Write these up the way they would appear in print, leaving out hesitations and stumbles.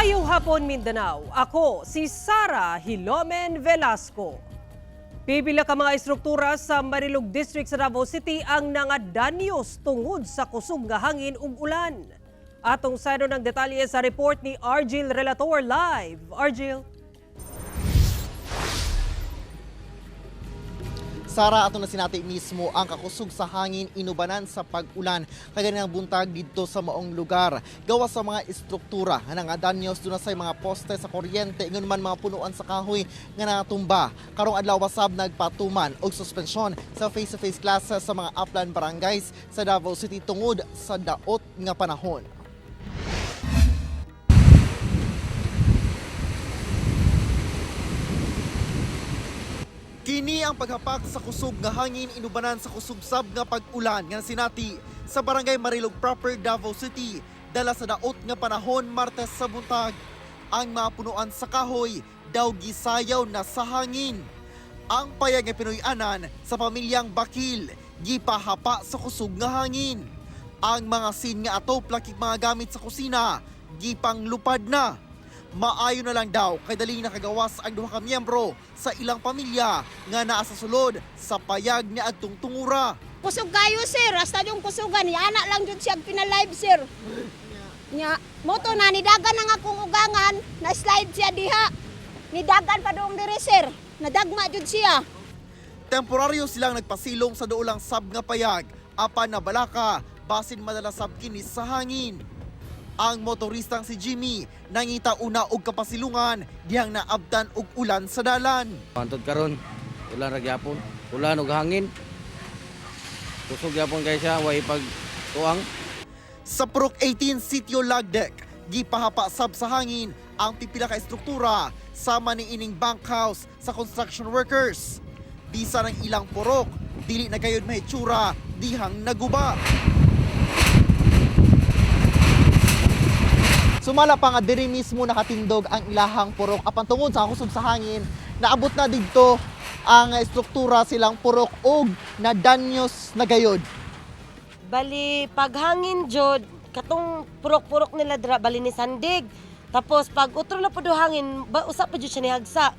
Maayong hapon, Mindanao. Ako si Sara Hilomen Velasco. Pipila ka mga istruktura sa Marilog District sa Davao City ang nangadanyos tungod sa kusog nga hangin ug ulan. Atong sayro ng detalye sa report ni Argil Relator live. Argil. Sara, ato na sinati mismo ang kakusog sa hangin inubanan sa pag-ulan kaganinang buntag didto sa maong lugar. Gawa sa mga istruktura nga nangadanyos doon sa mga poste sa kuryente ingon man mga punuan sa kahoy nga natumba. Karong adlaw sab nagpatuman og suspensyon sa face-to-face classes sa mga upland barangays sa Davao City tungod sa daot nga panahon. Kini ang paghapak sa kusog nga hangin inubanan sa kusog-sab nga pag-ulan nga sinati sa Barangay Marilog Proper, Davao City, dala sa daot nga panahon Martes sa buntag. Ang mga punuan sa kahoy daw gisayaw na sa hangin. Ang payag nga Pinoy-anan sa pamilyang Bakil gipahapa sa kusog nga hangin. Ang mga sin nga atop lakig mga gamit sa kusina gipanglupad na. Maayo na lang daw kay dali nakagawas ang duha ka miyembro sa ilang pamilya nga naa sa sulod sa payag ni adtong tungura. Kusog kayo, sir. Hasta yung kusugan. Yana lang jud siya pinalive, sir. Nya, moto na nidagan ang akong ugangan, na slide siya diha. Nidagan pa doong dire, sir. Nadagma jud siya. Temporaryo silang nagpasilong sa duolang sab nga payag apan nabalaka basin madala sab kini sa hangin. Ang motoristang si Jimmy nangita una og kapasilungan dihang naabtan og ulan sa dalan. Pantod karon, ulan ra gyapon, ulan ug hangin. Kusog gyapon kay siya way pag tuang. Sa Purok 18 Sitio Lagdek, gipahapa sab sa hangin ang pipila ka estruktura sama ni ining bunkhouse sa construction workers. Bisa ng ilang purok, dili na gayud mahitsura dihang naguba. Sumala pa nga diri mismo nakatindog ang ilahang purok apan tungod sa kusog sa hangin, naabot na didto ang estruktura silang purok og nadanyos na gayod. Bali, paghangin jud, katong purok-purok nila dira bali ni sandig. Tapos pag utro na pud hangin, ba, usa pa jud siya nihagsa.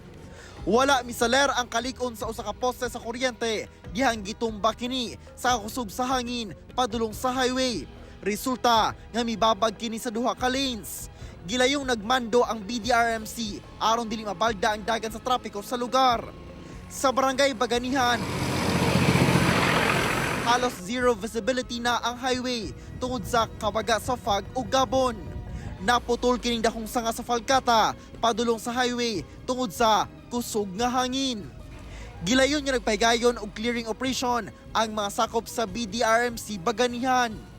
Wala misaler ang kalikon sa usa ka poste sa kuryente dihang gitumba kini sa kusog sa hangin padulong sa highway. Resulta nga mibabag kini sa duha ka lanes. Gilayong nagmando ang BDRMC aron dili mabalda ang dagan sa trapiko sa lugar. Sa barangay Baganihan, halos zero visibility na ang highway tungod sa kabaga sa fog o gabon. Naputol kining dakong sanga sa Falcata padulong sa highway tungod sa kusog nga hangin. Gilayon nga nagpahigayon og clearing operation ang mga sakop sa BDRMC Baganihan.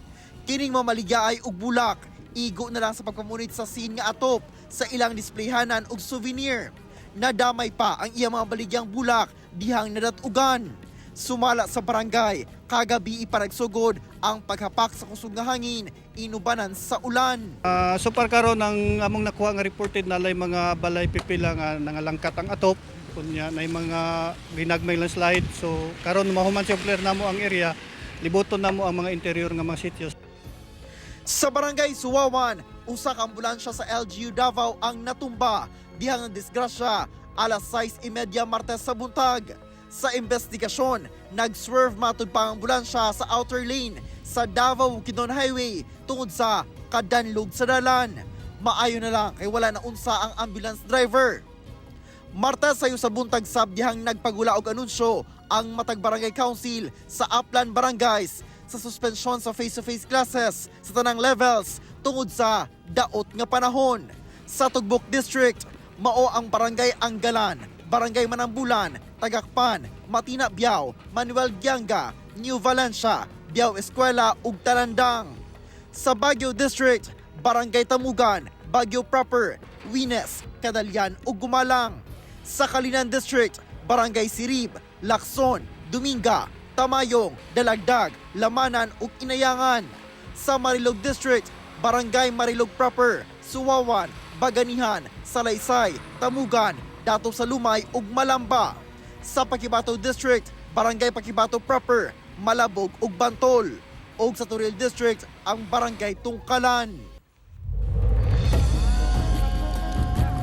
Kining mamaligya ay og bulak, igo na lang sa pagpamunit sa scene nga atop sa ilang displayhanan og souvenir. Nadamay pa ang iyang mga baligyang bulak dihang nadatugan. Sumala sa barangay, kagabi ipanagsugod ang paghapak sa kusog nga hangin, inubanan sa ulan. So far karon ang among nakuha nga reported na lay mga balay pipila nga nangalangkat ang atop, kunya nay mga ginagmay landslide. So karon mahuman siya clear namo ang area, libuton namo ang mga interior nga mga sityos. Sa barangay Suwawan, usa ka ambulansya sa LGU Davao ang natumba dihang disgrasya alas 6:30 Martes sa buntag. Sa investigasyon, nag-swerve matud pa ang ambulansya sa outer lane sa Davao Bukidnon Highway tungod sa kadanlog sa dalan. Maayo na lang kay wala na unsa ang ambulance driver. Martes sayo sa buntag sab dihang nagpagula og anunsyo ang Matag Barangay Council sa upland barangays sa suspensyon sa face-to-face classes sa tanang levels tungod sa daot nga panahon. Sa Tugbok District, mao ang Barangay Anggalan, Barangay Manambulan, Tagakpan, Matina Biao, Manuel Gianga, New Valencia, Biao Eskwela ug Talandang. Sa Baguio District, Barangay Tamugan, Baguio Proper, Wines, Kadalian ug Gumalang. Sa Kalinan District, Barangay Sirib, Lacson, Dominga, Tamayong, Dalagdag, Lamanan ug Inayangan. Sa Marilog District, Barangay Marilog Proper, Suwawan, Baganihan, Salaysay, Tamugan, Dato Salumay ug Malamba. Sa Paquibato District, Barangay Paquibato Proper, Malabog ug Bantol. Ug sa Toril District, ang Barangay Tungkalan.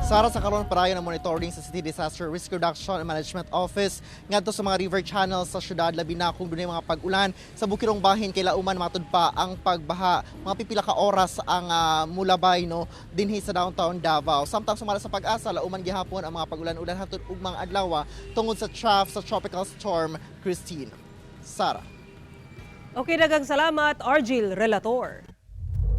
Sara, sa karon padayon ang monitoring sa City Disaster Risk Reduction and Management Office ngadto sa mga river channels sa syudad, labi na kung dunay mga pag-ulan sa bukirong bahin kay lauman matud pa ang pagbaha. Mga pipila ka oras ang mulabay, no, dinhi sa downtown Davao. Samtang sumala sa PAGASA, lauman gihapon ang mga pag-ulan-ulan hangtod ugmang adlaw tungod sa trough sa Tropical Storm Christine. Sara. Okay, daghang salamat, Argil Relator.